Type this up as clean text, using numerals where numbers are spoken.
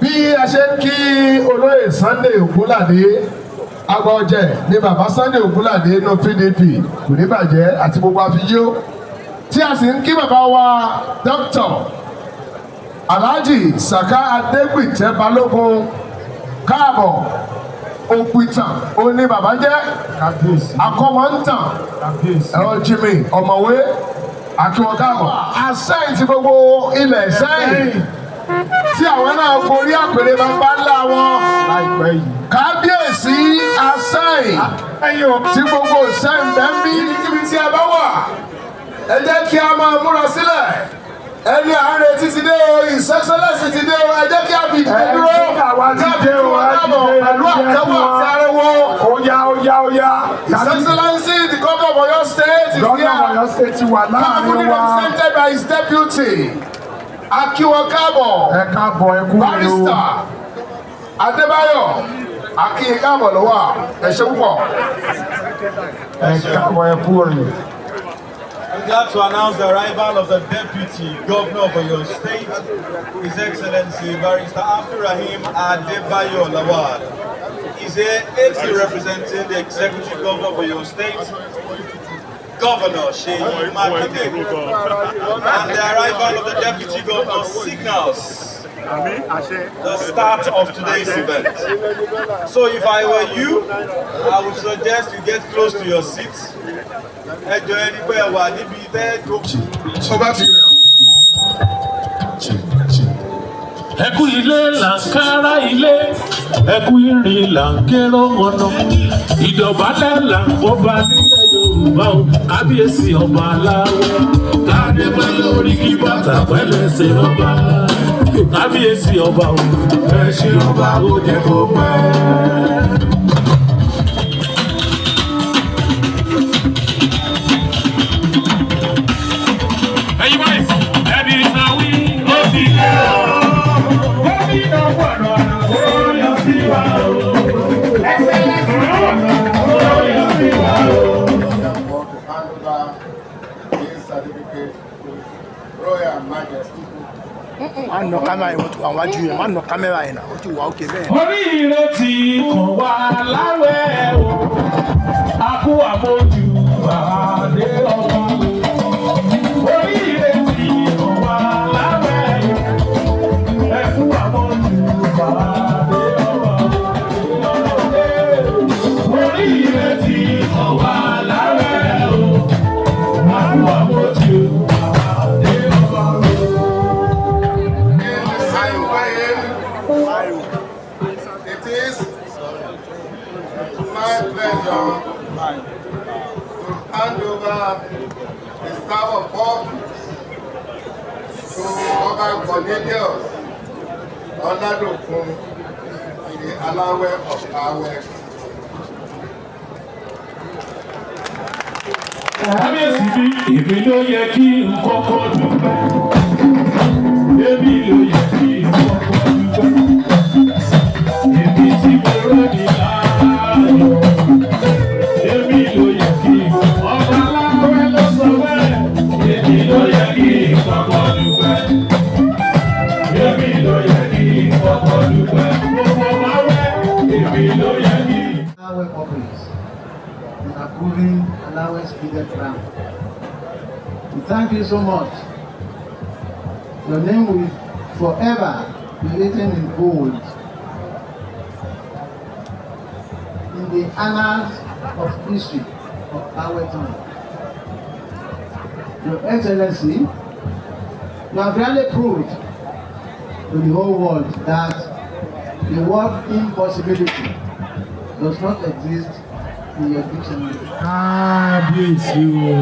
Bí a ṣe ń kí olóyè Sunday Ògúnládé, agbọ̀jẹ̀ ní bàbá Sunday Ògúnládé nínú PDP, kò ní bàjẹ́, àti gbogbo àfijó tí a sì ń kí bàbá wa Dr. Alhaji Saka Adégbìtẹ́ Balógun káàbọ̀. Òpìtàn òní bàbá jẹ́. Kábíyèsí. Akọ́mọ̀ntàn. Kábíyèsí. Ẹ̀rọ Jimmy ọ̀mọ̀wé akíwọ̀n káàbọ̀. Àsẹ́yìn ti gbogbo ilẹ̀ sẹ́yìn tí àwọn náà gorí àpèrè bàbá ńlá wọn. Láìpẹ́ yìí. Kábíyèsí àsẹ́yìn Ẹ̀yin o. tí gbogbo sẹ́yìn bẹ́ẹ̀ ń bí, níbi tí a bá wà, ẹ jẹ́ kí a máa múra sílẹ̀. Ẹni à ń retí ti dé o, His Excellency ti dé o. Ẹ jẹ́ kí a fi ìdílé dúró. Àwa ti kí a fi dé o, kí wọn a ti káàbọ̀ dé, pẹ̀lú a ti dé. àtẹ́wọ́ àti ariwo. Ó yá, ó yá, ó yá. His Excellency, the Governor of Oyo State, is Governor here. Ọ̀yọ́ State ti wà láàrin Powerfully wa. represented by his deputy. A kí wọn káàbọ̀. Ẹ káàbọ̀, ẹ kú mi o. Barrister Adébáyọ̀ akíyè káàbọ̀ lọ́wọ́, ẹ ṣé púpọ̀. Ẹ káàbọ̀, ẹ kú rìn. I'm glad to announce the arrival of the Deputy Governor of Oyo State, His Excellency Barrister Abdulrahim Adebayo Lawal. He's here ably representing the Executive Governor of Oyo State, Governor Seyi Makinde. And the arrival of the Deputy Governor signals the start of today's event. So if I were you, I would suggest you get close to your seat. Ẹ jọ̀ọ́, ẹni pé ẹ wà níbi tẹ́ ẹ jókòó. Over to you now. Ẹkú ilé là ń kára ilé, ẹkú ìrìn là ń kérò ọ̀nà, ìdọ̀bálẹ̀ là ń kọ́ba nílẹ̀ Yorùbá o. Kábíyèsí ọba aláwọ̀, kádé pẹ́ lórí, kí bàtà pẹ́ lẹ́sẹ̀ ọba. Kábíyèsí ọba o, ẹ ṣe ọba, ó jẹ́ kó pẹ́. Ẹ̀yin boys, ẹbí sáwí ó ti lé o. Gómìnà gbọ̀dọ̀ ó yọ sí wa o. Ó yọ sí wa o. Want to hand over this certificate to Royal Majesty. Má nà kámẹ́rà yẹn, wọ́n ti wà wájú yẹn. Má nà kámẹ́rà yẹn náà, ó ti wà ókè bẹ́ẹ̀. Oríire tí kàn wá láwẹ̀ o, a kú àmójú àdé ọba. Oríire tí kàn wá láwẹ̀ o, ẹ kú àmójú àdé ọba. Oríire tí kàn wá láwẹ̀ o, a kú àmójú àdé ọba. In the same way, it is my pleasure to hand over the staff of office to Ọba Cornelius Oladokun, the Alawe of Awe. Kábíyèsí bí, èmi ló yẹ kí n kọ́kọ́ dúpẹ́. Èmi ló yẹ kí n kọ́kọ́ dúpẹ́. Èmi tí mo rọ́ọ̀dì láàyò. Èmi ló yẹ kí ọba aláwẹ̀ ló sọ bẹ́ẹ̀. Èmi ló yẹ kí n kọ́kọ́ dúpẹ́. Èmi ló yẹ kí n kọ́kọ́ dúpẹ́. Gbogbo máa wẹ̀. Èmi ló yẹ kí. Alawe office in approving Alawe's beaded crown. We thank you so much. Your name will forever be written in gold in the annals of history of our town. Your Excellency, you have really proved to the whole world that the word impossibility does not exist in your dictionary. Kábíyèsí o.